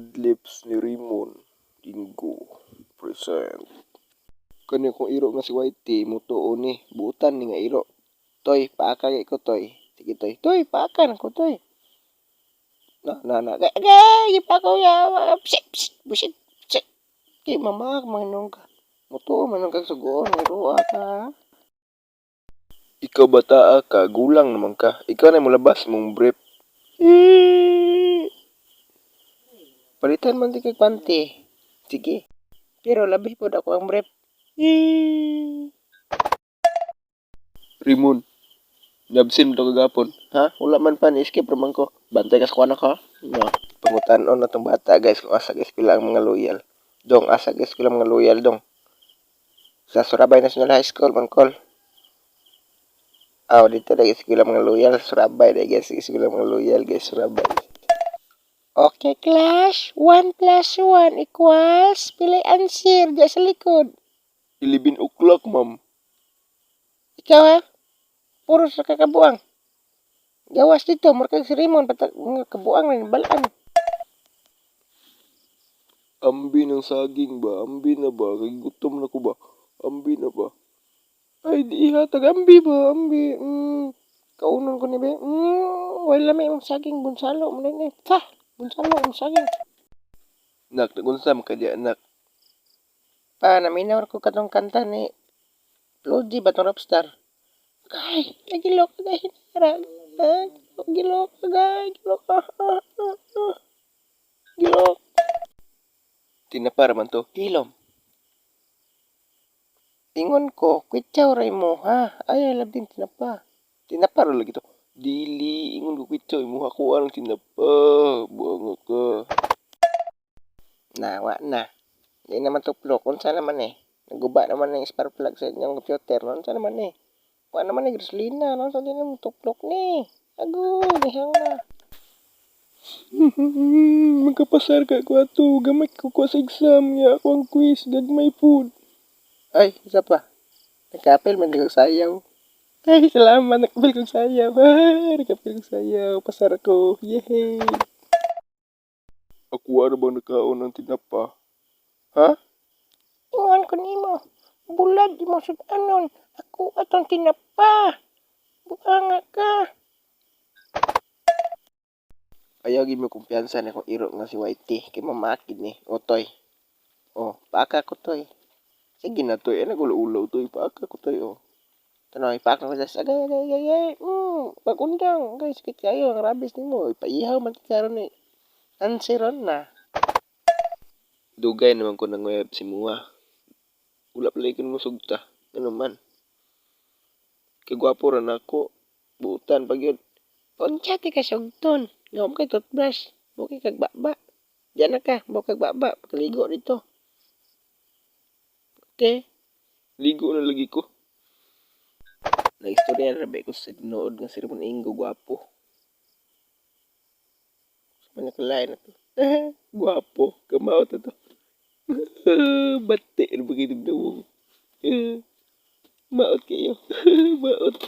Adlibs ni Raymond Linggo present. Kani akong iro nga si Whitey mutuo ni buutan ni nga iro. Toy, paaka kay ko, toy. Sige, toy. Toy, paaka na ko, toy. Na na na. Gay, gay, gipako ya. Psit, psit, busit, psit. Kay mama man ka. Mutuo man kag sugoon iro ka. Ikaw bata ka, gulang naman ka. Ikaw na molabas mong brief. Eh. Palitan man di kag panty. Sige. Pero labi pod ako ang brief. Eh. Raymond, nabsin mo to kagapon. Ha? Wala man pa, ni-skip raman ko. Bantay ka sa kuana ka? No. Pangutan-on na tong bata, guys, kung asa eskwela ang mga loyal. Dong, asa eskwela ang mga loyal, dong? Sa Surabay National High School man kol. Aw, dito na eskwela mga loyal. Surabay na, guys. Eskwela mga loyal, guys. Surabay. Okay, class. 1 plus 1 equals? Pilay answer diya sa likod? 11 o'clock, ma'am. Ikaw ha? Puro sa kakabuang. Gawas dito, murag si Raymond, patag, mga kabuang na balaan. Ambi ng saging ba? Ambi na ba? Kay gutom na ko ba? Ambi na ba? Ay, di ihatag. Ambi ba? Ambi. Kaunon ko ni be. Wala lami imong saging. Bunsalo mo na ni. Ta! Bunsalo imong saging. Nak, nagunsa man ka diya, anak? Pa, naminaw ko katong kanta ni Floji ba tong rockstar? Ay, gilok ka, hinara. Ah, gilok ka, gilok ka. Ah, ah, ah. Gilok. Tinapa man to. Hilom. Ingon ko, kwitsaw ray mo, ha? Ay, labing tinapa. Tinapa ro lagi to. Dili, ingon ko kwitsaw, imuha ko ang tinapa. Buang ka. Nawa na. Di naman tuplok. Unsa naman eh. Naguba naman ang spark plug sa inyong computer. No? Unsa naman eh. Wa naman eh, gasolina. No? Unsa di naman tuplok ni. Ago, nihang na. Magkapasar ka ko ato. Gamay ko ko sa exam niya. Ako ang quiz. Gagmay food. Ay, isa pa. Nagkapil man kog sayaw. Ay, salamat. Nakapil kog sayaw. Ay, nakapil kog sayaw. Pasar ako. Yay! Ako ara bang nakaon ng tinapa? Ha? Ingon ko nimo. Bulad mo sud-anon. Ako atong tinapa. Buanga ka. Ayaw gid mo kumpiyansa na akong iro nga si Whitey. Kay mamakid ni. O, toy. O, paaka ko, toy. Sige na, toy. Ay, nagulaw-ulaw, toy. Paaka ko, toy. O. Tanoy, paaka ko. Agay, agay, agay, agay. Pagundang. Agay, sakit kayo. Ang rabis nimo. Ipaihaw man karon ni. Ansiron na. Dugay naman ko nang web si Mua. Wala pala mo sugta. Ano man. Kagwapo ra nako. Buutan pag yun. Unsa ti ka sugton? Nga kay toothbrush. Bukay kag baba. Diyan na ka, bukay kag baba. Pagligo dito. Okay. Ligo na lagi ko. Naistorya na ba ko sa tinuod nga si Ramon Ingo gwapo. Sa mga kalay na to. Gwapo. Kamao to to. Bati. Ano ba kayo nagdawong? Maot kayo. Maot.